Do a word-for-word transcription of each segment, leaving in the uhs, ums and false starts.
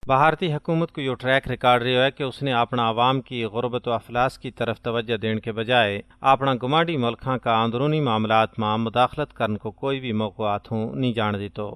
بھارتی حکومت کو یوہ ٹریک ریکارڈ رہیو ہے کہ اس نے اپنا عوام کی غربت و افلاس کی طرف توجہ دین کے بجائے اپنا گمانڈی ملکاں کا اندرونی معاملات ما مداخلت کرن کو کوئی بھی موقع ہاتھوں نہیں جان دیتو۔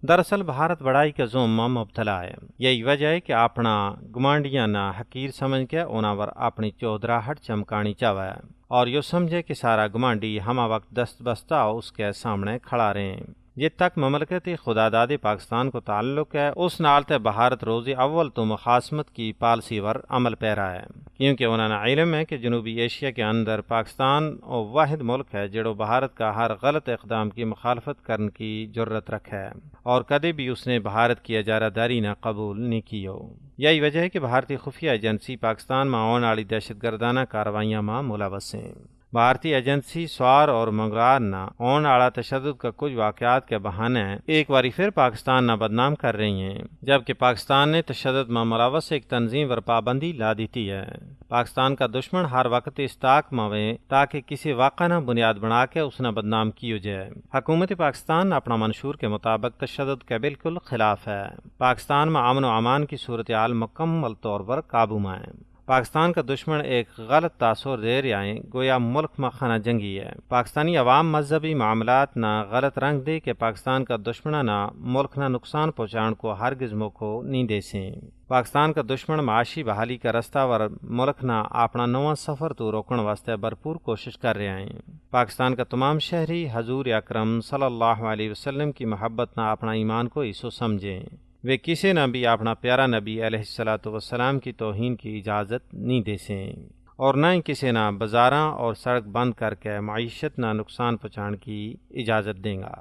دراصل بھارت بڑائی کا زوم ما مبتلا ہے۔ یہی وجہ ہے کہ اپنا گمانڈیاں نا حقیر سمجھ کے انہاں ور اپنی چودراہٹ چمکانی چاہوے، اور یوہ سمجھے کہ سارا گمانڈی ہما وقت دست بستہ اس کے سامنے کھڑا رہے ہیں۔ جت تک مملکت خدا داد پاکستان کو تعلق ہے، اس نال تے بھارت روز اول تو مخاصمت کی پالیسی ور عمل پہ رہا ہے، کیونکہ انہاں نا علم ہے کہ جنوبی ایشیا کے اندر پاکستان او واحد ملک ہے جڑو بھارت کا ہر غلط اقدام کی مخالفت کرن کی جرت رکھے، اور کدے بھی اس نے بھارت کی اجارہ داری نا قبول نہیں کیو۔ یہی وجہ ہے کہ بھارتی خفیہ ایجنسی پاکستان ما آن آلی دہشت گردانہ کارروائیاں ما ملوث ہیں۔ بھارتی ایجنسی سوار اور منگرار نا آن آڑا تشدد کا کچھ واقعات کے بہانے ایک واری پھر پاکستان نا بدنام کر رہی ہیں، جبکہ پاکستان نے تشدد ما ملوث ایک تنظیم پر پابندی لا دیتی ہے۔ پاکستان کا دشمن ہر وقت اس تاک ما وے تاکہ کسی واقعہ نا بنیاد بنا کے اس نا بدنام کیو جائے۔ حکومت پاکستان اپنا منشور کے مطابق تشدد کے بالکل خلاف ہے۔ پاکستان ما امن و امان کی صورتحال مکمل طور پر قابو ما ہے۔ پاکستان کا دشمن ایک غلط تاثر دے رہیا ہیں، گویا ملک ما خانہ جنگی ہے۔ پاکستانی عوام مذہبی معاملات نا غلط رنگ دے کے پاکستان کا دشمناں نا ملک نا نقصان پہنچان کو ہرگز موقع نہیں دے سیں۔ پاکستان کا دشمن معاشی بحالی کا رستہ ور ملک نا اپنا نواں سفر تو روکن واسطے بھرپور کوشش کر رہیا ہیں۔ پاکستان کا تمام شہری حضور اکرم صلی اللہ علیہ وسلم کی محبت نا اپنا ایمان کو حصو سمجھیں۔ ویہ کسے نا بھی اپنا پیارا نبی علیہ الصلاۃ والسلام کی توہین کی اجازت نہیں دے سیں، اور نہ ہی کسے نا بازاراں اور سڑک بند کر کے معیشت نا نقصان پہنچان کی اجازت دیں گا۔